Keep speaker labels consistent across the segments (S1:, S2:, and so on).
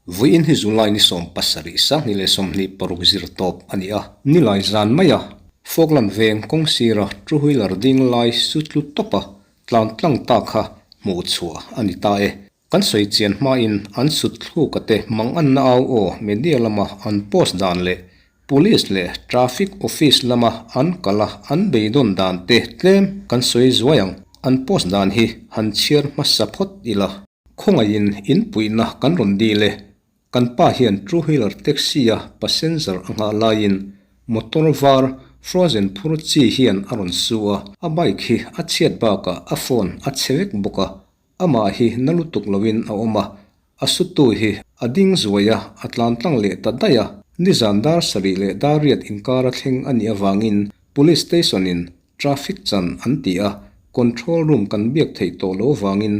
S1: Vawiin hi July ni 17 2026 zir tawp a ni a, nilai zan maia Falkland veng kawng sira two wheeler ding lai su tlu tawpa tlan tlang ta kha hmuh chhuah a ni ta e. Kan sawi chian hmain an sut thluka te mang anna au aw media lama an post dan leh Police leh Traffic Office lama an kal a an beidawn dan te tlem kan sawi zuai ang. An post dan hi han chhiar hmasa phawt ila. Khawngaihin in puihna kan rawn dil e. Kan pa hian two wheeler taxi a passenger a nghah laiin motor var frozen phur chi hian a rawn su a, a bike hi a chhiat bakah a phone a chhe vek bawk a, Amah hi na lutuk loin a awm a, a sutu hi a ding zuai a, a tlan tlang leh ta daih a. Nizan dar sarih leh dar riat inkar a thleng a nih avangin Police Station in Traffic chan an ti a, Control Room kan biak theih tawh lo vangin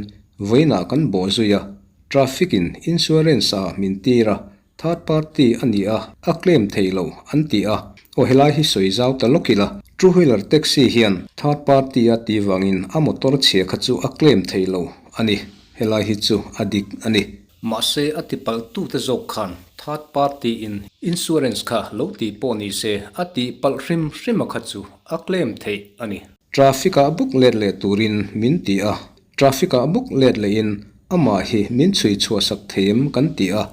S1: vawiinah kan bawh zui a, Traffic in Insurance ah min tir a, Third party a ni a, a claim thei lo an ti a. Aw helai hi sawi zau ta lawk ila, two wheeler taxi hian third party a tih vangin a motor chhia kha chu a claim thei lo a ni, helai hi chu a dik a ni. Mahse a ti palh tute zawk khan third party in insurance kha lo tih pawh ni se a tih palh hrim hrim a kha chu a claim theih a ni. Traffic ah bawk let leh turin min ti a, Traffic ah bawk let lehin amah hi min chhui chhuahsak thei em kan ti a,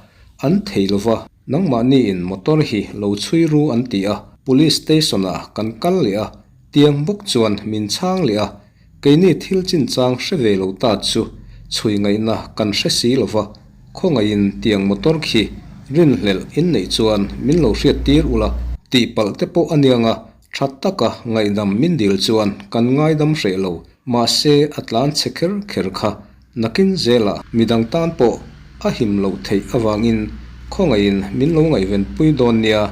S1: an thei lova, nangmahni in motor hi lo chhui ru an ti a, Police station ah kan kal leh a, tiang bawk chuan min chhang leh a, keini thil chinchang hre ve lo ta chu chhui ngaihna kan hre si lova, khawngaihin tiang motor khi rinhlelh in neih chuan min lo hriat tir ula tihpalh te pawh a niang a, Tha taka ngaihdam min dil chuan kan ngaidam hreh lo, mahse a tlan chhe kher kher kha nakin zela midang tan pawh a him loh theih avangin khawngaihin min lo ngaihven pui dawn nia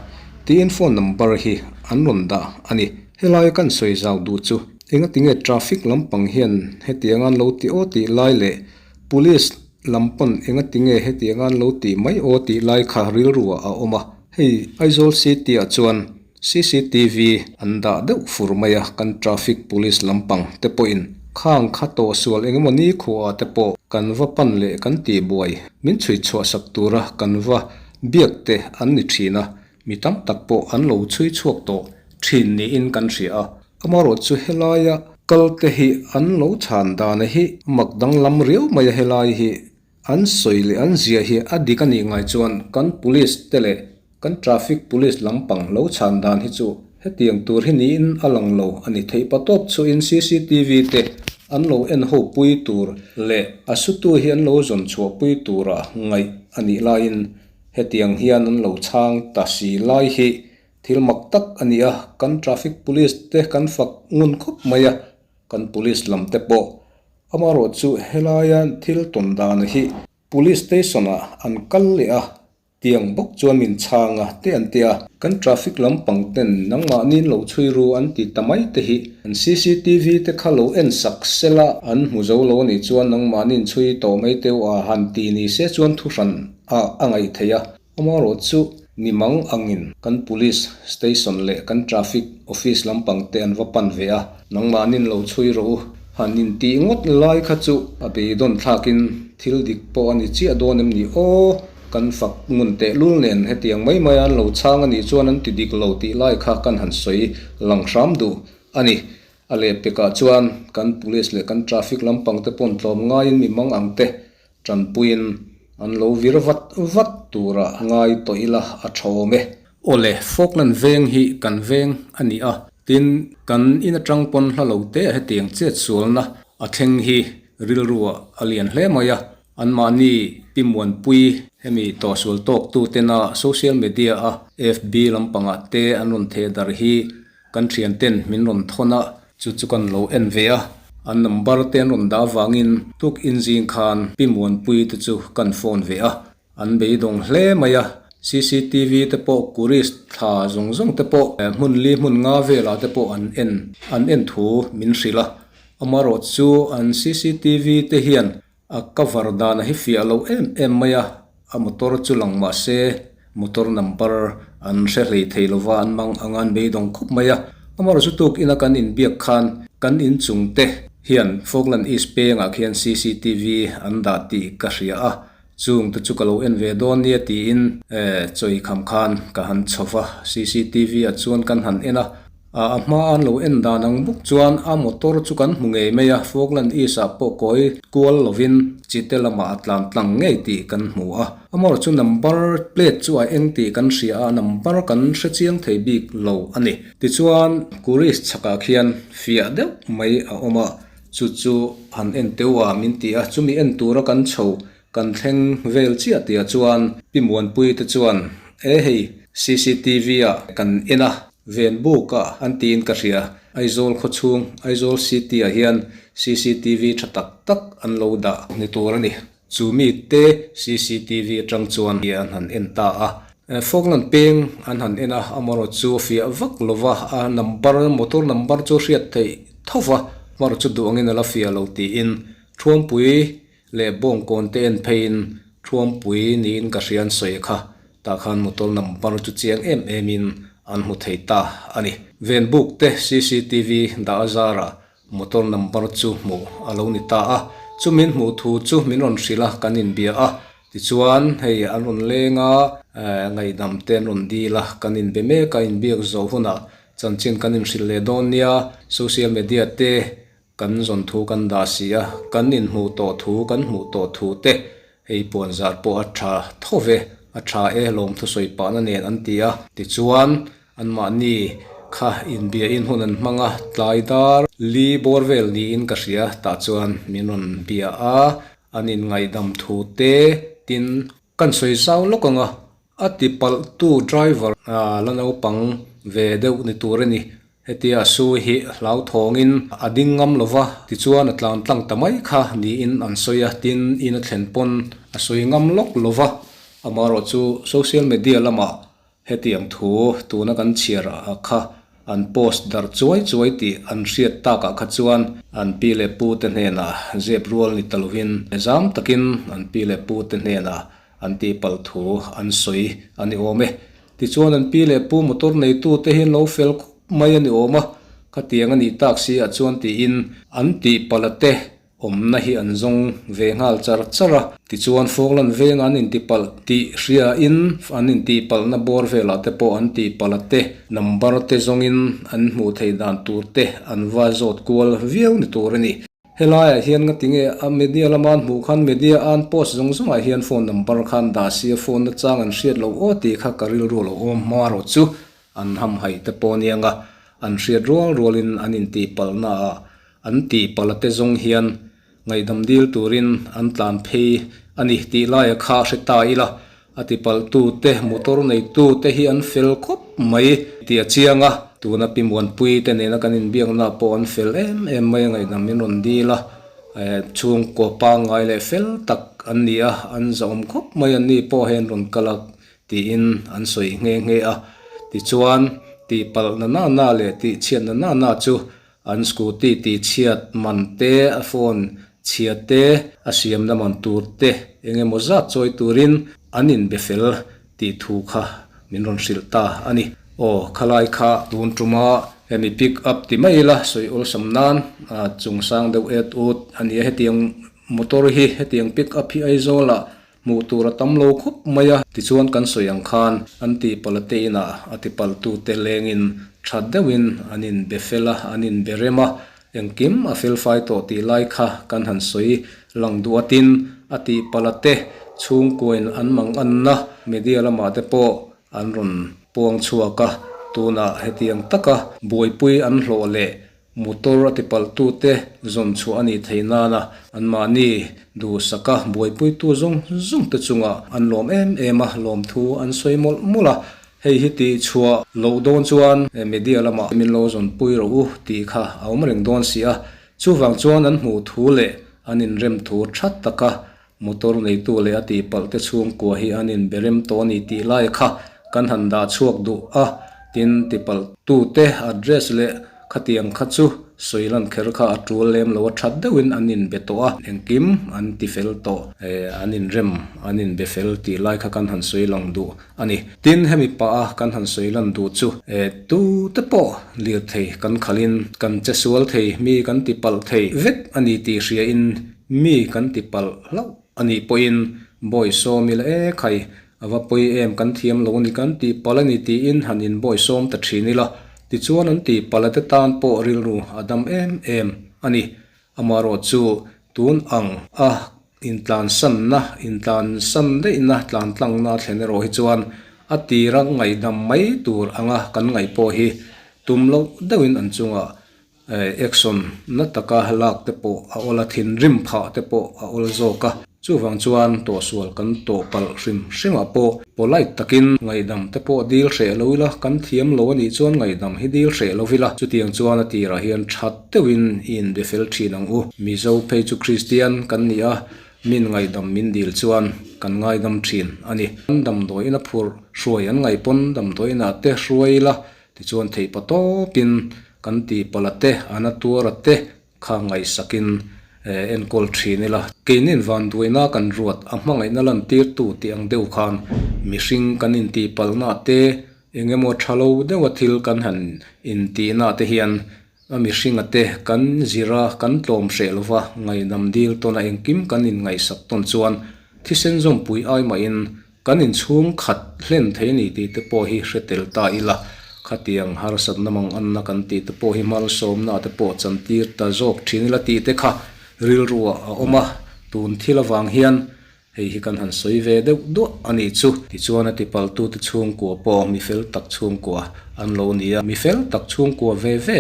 S1: tiin phone number hi an rawn dah a ni. Helai kan sawi zau duh chu engatinge traffic lampang hian hetiang an lo ti aw tih lai leh police lam pawn engatinge hetiang an lo ti mai aw tih lai kha rilru ah a awm a, hei Aizawl city ah chuan Cctv an dah deuh fur mai a, kan traffic police lampang te pawhin khang kha tawh sual engemaw ni khuaah te pawh kan va pan leh kan tih buai min chhui chhuah sak tura kan va biak te an ni thin a, mi tam tak pawh an lo chhui chhuak tawh thin niin kan hria a. Amaherawh chu helaia kal te hi an lo chhan dan hi mak danglam riau mai a helai hi An sawi leh an zia hi a dik a nih ngai chuan kan police te leh kan traffic police lampang lo chhan dan hi chu hetiang tur hi niin a lang lo a ni theih patawp chuhin cctv te an lo en ho pui tur leh a sutu hi an lo zawn chhuah pui tura ngaih a nih laiin hetiang hian an lo chhang ta si lai hi thil mak tak a ni a, kan traffic police te kan fak ngun khawp mai a, kan police lam te pawh Amaherawh chu helaia thil tawn dan hi Police Station ah an kal leh a, tiang bawk chuan min chhang a te an ti a. Kan traffic lampang ten nangmahniin lo chhui ru an ti ta mai te hi an cctv te kha lo en sak sela an hmu zo lo anih chuan nangmahniin chhui tawh mai teu a han ti ni se chuan thuhran ah a ngaih theih a. Amaherawh chu mi mang angin kan Police Station leh kan Traffic Office lampang te an va pan ve a, nangmahnin lo chhui rawh u. Han intih ngawt lai kha chu a beidawn thlakin thil dik pawh a ni chiah dawn em ni aw? Kan fak ngun tehlul nen hetiang mai mai an lo chhang a nih chuan an ti dik lo tih lai kha kan han sawi lang hram duh a ni. A lehpekah chuan kan Police leh kan Traffic lampang te pawn tlawm ngaiin mi mang ang te Tanpuiin an lo vir vat vat tura ngai tawh ila a tha awm e. Awle, Falkland veng hi kan veng a ni a, tin kan in atang pawn hla lo te a hetiang chet sualna a thleng hi rilru ah a lian hle mai a, anmahni pi muanpui hemi tawhsual tawk tu tena social media a FB lampangah te an rawn theh darh hi Kan thianten min rawn thawn a, chu chu kan lo en ve a, an number te an rawn dah avangin tuk inzing khan Pi Muanpui te chu kan phone ve a, an beidawng hle mai a, cctv te pawh tourist thla zawng zawng te pawh hmun li hmun nga velah te pawh an en an en thu min hrilh a, amaherawh chu an cctv te hian A cover dan a hi fiah lo em em mai a, a motor chu lang mah se motor number an hre hlei thei lova an mang ang a an beidawng khawp mai a. Amaherawhchu tuk ina kan inbiak khan Kan inchung te hian Falkland East pengah khian cctv an dah tih ka hria a, chung te chu ka lo en ve dawn nia tiin chawi kham khan ka han chho va, cctv ah chuan kan han en a. A hma an lo en dan ang bawk chuan a motor chu kan hmu ngei mai a, Falkland East ah pawh kawi kual lovin Chite lamah a tlan tlang ngei tih kan hmu a. Amaherawhchu chu number plate chu a eng tih kan hria a, number kan hre chiang thei bik lo a ni. Tichuan Kuris chhakah khian fiah deuh mai a awm a, chu chu han en teuh a min ti a, chumi en tura kan chho Kan thleng vel chiah tihah chuan Pi Muanpui te chuan, E hei, cctv ah kan en a, ven buk a an tiin ka hria. Aizawl khaw chhung, Aizawl City ah hian cctv tha tak tak an lo dah ni tur a ni. Chu mi te cctv atang chuan an han en ta a. Falkland peng an han en a, amaherawh chu a fiah vak lo va, a number, motor number chu a hriat theih tho va, amaherawh chu duh angin a la fiah lo tiin Thuampui leh bawngkawn te en pheiin Thuampui niin ka hria an sawi kha, tah khan motor number chu chiang em em in an hmu thei ta a ni. Venbuk te cctv dah a zarah motor number chu hmuh a lo ni ta a, chu min hmuh thu chu min rawn hrilh a, kan inbia a, tichuan hei an rawn leng a, ngaihdam te an rawn dil a, kan inbe mek a, inbiak zawh hunah chanchin kan inhrilh leh dawn nia, social media te Kan zawn thu kan dah si a, kan inhmuh tawh thu kan hmuh tawh thu te, hei puan zar pawh a tha tho ve, a tha e lawmthu sawi pahna nen an ti a. Tichuan, anmahni kha inbiain hun an hmang a, tlai dar li bawr vel niin ka hria, tah chuan min rawn bia a, an inngaihdam thu te tin kan sawi zau lawk ang a, A ti palhtu driver la naupang ve deuh ni tur a ni. Hetia a su hi hlauthawngin a ding ngam lo va, tichuan a tlan tlang ta mai kha niin an sawi a, tin in a thlen pawn a sawi ngam lawk lo va. Amaherawh chu social media lamah hetiang thu tuna kan chhiar kha an post darh chuai chuai tih an hriat takah kha chuan an pi leh pute hnenah zep rual ni ta lovin zam takin an pi leh pute hnenah An tihpalh thu an sawi a ni awm e. Tichuan an pi leh pu motor neitute hi an lo fel khawp mai a ni awm a, khatiang a nih tak si ah chuan tiin an tihpalh a te awmna hi an zawng ve nghal char char a. Tichuan Falkland veng an intipalh tih hriain an intihpalhna bawr velah te pawh an tihpalh a te number te zawngin an hmuh theih dan tur te an va zawt kual viau ni tur a ni. Helaiah hian nga tinge a media lama an hmuh khan media a an post zawng zawngah hian phone number kha an dah si a, phone na chang an hriat loh aw tih kha ka rilru lo awm hma rawh chu an hamhaih te pawh ania nga an hriat rual rualin an intihpalhna ah an tihpalh a te zawng hian ngaihdam dil turin an tlan phei a ni tih laia kha hre ta ila A tipalhtute, motor neitute hi an fel khawp mai tih a chiang a, tuna Pi Muanpui te nena kan inbiakna pawh an fel em em mai a ngaihdam min rawn dil a, chhungkaw pangngai leh fel tak an ni a, an zahawm khawp mai an ni pawh hei an rawn kal a tiin an sawi nghe nghe a. Tichuan, tihpalhna na na leh tihchhiatna na na chu An scooty tihchhiat man te, a phone chhia te, a siamna man tur te eng emaw zat chawi turin an inbe fel tih thu kha min rawn hrilh ta a ni. Aw, khalai kha tun tuma hemi pick up ti mai ila sawi awlsam nan chungsang deuh et ut a ni a, hetiang motor hi hetiang pick up hi Aizawlah Hmuh tur a tam lo khawp mai a, tichuan kan sawi ang khan an tihpalh a te inah a tipalhtute lengin that deuhin an inbe fel a, an inbe rem a, engkim a felfai tawh tih lai kha kan han sawi lang duh a tin, a tihpalh a te chhungkuain an manganna media lamah te pawh an rawn puang chhuak a, tunah hetiang taka buaipui an hlawh leh Motor a tipalhtute zawn chhuah a nih theih nana anmahni duhsaka buaipuitu zawng zawngte chungah an lawm em em a, lawmthu an sawi mawlh mawlh a. Hei hi tih chhuah loh dawn chuan media lamah min lo zawnpui rawh u tih kha a awm reng dawn si a. Chuvang chuan an hmuh thu leh an inrem thu that taka Motor neitu leh a tihpalh te chhungkua hi an inbe rem tawh a ni tih lai kha kan han dah chhuak duh a, tin tipalh tute address leh khatiang kha chu sawi lan kher kha a tul lem lo a, that deuhin an inbe tawh a, engkim an ti fel tawh, an inrem an inbe fel tih lai kha kan han sawi lang duh a ni. Tin, hemi pah a kan han sawi lan duh chu tu te pawh lirthei kan khalhin kan che sual thei, mi kan ti palh thei vek a ni tih hriain mi kan ti palh hlauh a nih pawhin bawi sawm ila e khai a va pawi em kan thiam lo a ni kan tih palh a ni tiin han inbawi sawm ta thin ila tichuan an tih palh a te tan pawh rilru a dam em em a ni. Amaherawh chu tun ang a intlansanna, intlansan daihna, tlantlangna a thlen erawh hi chuan a tira ngaihdam mai tur anga kan ngaih pawh hi tum loh deuhin an chungah action na taka lak te pawh a awl a, thinrim phah te pawh a awl zawk a. Chuvang chuan tawhsual kan tawh palh hrim hrimah pawh polite takin ngaihdam te pawh dil hreh lo ila, kan thiam lo a nih chuan ngaihdam hi dil hreh lo ila. Chutiang chuan a tirah hian that deuhin i inbe fel thin ang u. Mizo phei chu Kristian kan ni a, min ngaihdam min dil chuan kan ngaidam thin a ni. Damdawiin a phurh hruai an ngaih pawn damdawiinah te hruai ila, tichuan theihpa tawpin kan tihpalh a te, a na tuar a te, Kha ngaihsakin enkawl thin ila. Keinin vanduaina kan ruat a hmangaihna lantirtu tih ang deuh khan mihring kan intihpalhna te, eng emaw tha lo deuha thil kan han intihna te hian a mihringa te kan zir a, kan tlawm hreh lova ngaihdam dil tawn a engkim kan inngaihsak tawn chuan thisen zawmpui ai mahin Kan inchhung khat hlen thei a ni tih te pawh hi hre tel ta ila, khatiang harsatna mang anna kan tih te pawh hi malsawmna te pawh chantir ta zawk thin ila tih te kha rilruah a awm a, tun thil avang hian hei hi kan han sawi ve deuh duah a nih chu. Tichuan a tipaltute chhungkua pawh mi fel tak chhungkua an lo ni a, mi fel tak chhungkua ve ve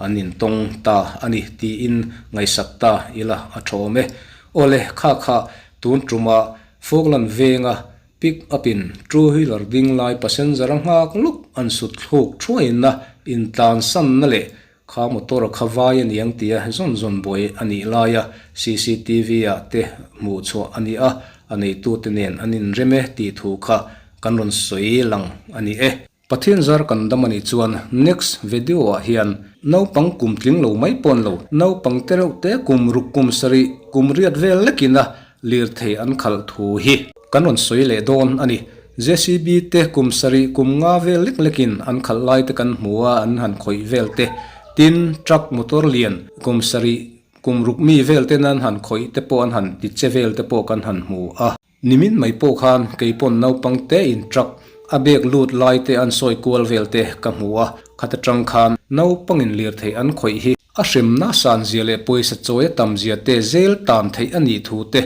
S1: an intawng ta a ni tiin ngaihsak ta ila a tha awm e. Awle, kha kha tun tumah Falkland venga pick up in two wheeler ding lai passenger a nghak luk an sut thluk thuaina intlansanna leh kha motor a kha vai a niang tia zawn zawn buai a nih laia cctv ah te hmuh chhuah a ni a, a neitute nen an inrem e tih thu kha kan rawn sawi lang a ni e. Pathian zar kan dam anih chuan next video ah hian naupang kum tling lo mai pawn lo, naupang te reuh te kum ruk kum sarih kum riat vel lekin a lirthei an khalh thu hi kan rawn sawi leh dawn a ni. JCB te kum sarih kum nga vel lek lekin an khalh lai te kan hmu a an han khawih vel te, tin truck motor lian kum sarih kum ruk mi vel ten an han khawih te pawh an han ti che vel te pawh kan han hmu a. Nimin mai pawh khan kei pawn naupang te in truck a bag lut lai te an sawi kual vel te ka hmu a, khat atang khan naupang in lirthei an khawih hi a hremna san zia leh pawisa chawi a tam zia te zel tan theih a nih thu te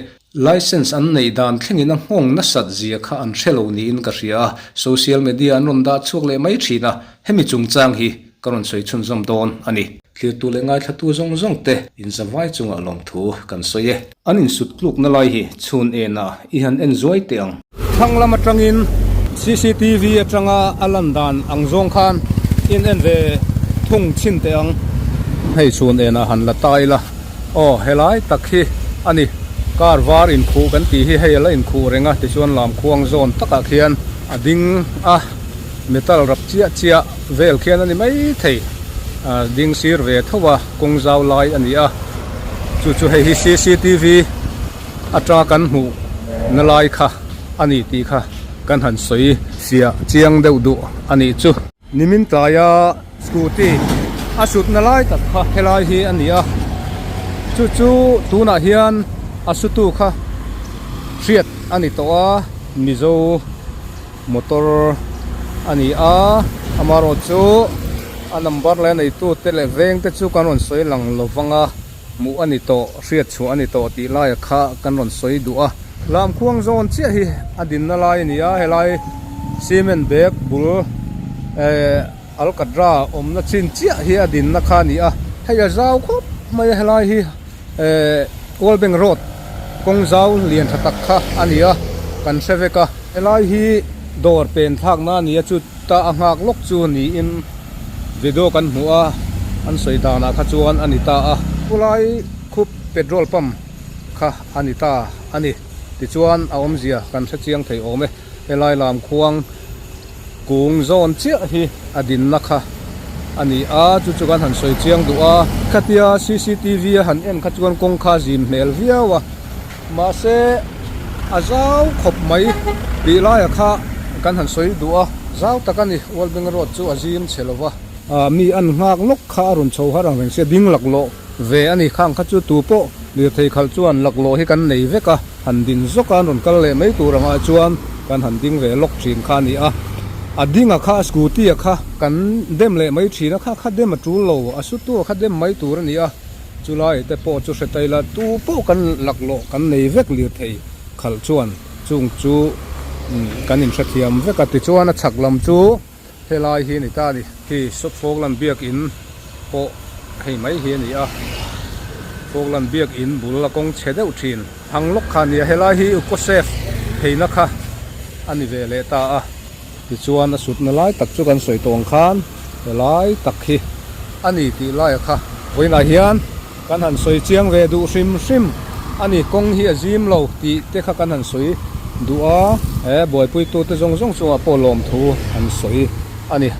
S1: licence an neih dan thlengin a nghawng nasat zia kha an hre lo niin ka hria a, social media an rawn dah chhuak leh mai thin a, hemi chungchang hi ka rawn sawi chhunzawm dawn a ni. Thirtu leh ngaithlatu zawng zawng te inzavai chungah lawmthu kan sawi e. An insut tlukna lai hi chhun ena i han en zuai teh ang. Thlang lam atangin cctv atanga a lan dan ang zawng khan in en ve thung chhin teh ang. Hei chhun ena han la ta ila aw helai tak hi a ni. Car var inkhuh kan tih hi hei a la inkhuh reng a tichuan lamkhuang zawn takah khian a ding a metal rap chiah chiah vel khian a ni maithei. Ding sir ve tho a kawng zau lai a ni a chu chu hei hi cctv atanga kan hmuh na lai kha a ni tih kha kan han sawi fiah chiang deuh duh a nih chu. Nimin tlaia scooty a sutna lai tak kha helai hi a ni a chu chu tunah hian a sutu kha hriat a ni tawh a Mizo. Motor a ni a, amaherawh chu a number leh a neitu te leh veng te chu kan rawn sawi lang lo vang a, hmuh a ni tawh, hriat chhuah a ni tawh tih laia kha kan rawn sawi duh a. Lamkhuang zawn chiah hi a dinna lai a ni a, helai cement bag bul eh alkatra awmna chin chiah hi a dinna kha a ni a, hei a zau khawp mai a helai hi. Ehh World Bank Road kawng zau lian tha tak kha a ni a, kan hre vek a. Helai hi dawr pen thlakna a ni a, chuta a nghak lawk chu niin video kan hmuh a, an sawi danah kha chuan a ni ta a. Khulai khup petrol pump kha a ni ta a ni. Tichuan a awmzia kan hre chiang thei awm e. Helai lam khuang kung zawn chiah hi a dinna kha a ni a, chu chu kan han sawi chiang duh a. Khatia cctv a han en kha chuan kawng kha zim hmel viau a, mahse a zau khawp mai tih laiah kha kan han sawi duh a, zau tak a ni, Wallbang Road chu a zim chhe lo va. Mi an nghak lawk kha a rawn chho har ang reng sia, ding laklawh ve a ni, khang kha chu tu pawh lirthei khalh chuan laklawh hi kan nei vek a. Han din zawk a, an rawn kal leh mai tur angah chuan kan han ding ve lawk thin kha a ni a. A dinga kha, a scooty a kha kan dem leh mai thin a, kha kha dem a tul lo, a sutu a kha dem mai tur a ni a. Chulai te pawh chu hre ta ila, tu pawh kan laklawh kan nei vek lirthei khalh chuan chung chu kan inhrethiam vek a. Tichuan a chhak lam chu. Helai hi a ni ta a ni. Khi Falkland biakin pawh hei mai hi a ni a. Falkland biakin bul a kawng chhe deuh thin thang lawk kha a ni a. Helai hi Ukosef pheina kha a ni ve leh ta a. Tichuan a sutna lai tak chu kan sawi tawh ang khan helai tak hi a ni tih laia kha vawiinah hian kan han sawi chiang ve duh hrim hrim a ni. Kawng hi a zim lo tih te kha kan han sawi duh a, he buaipuitute zawng zawng chungah pawh lawmthu an sawi a ni.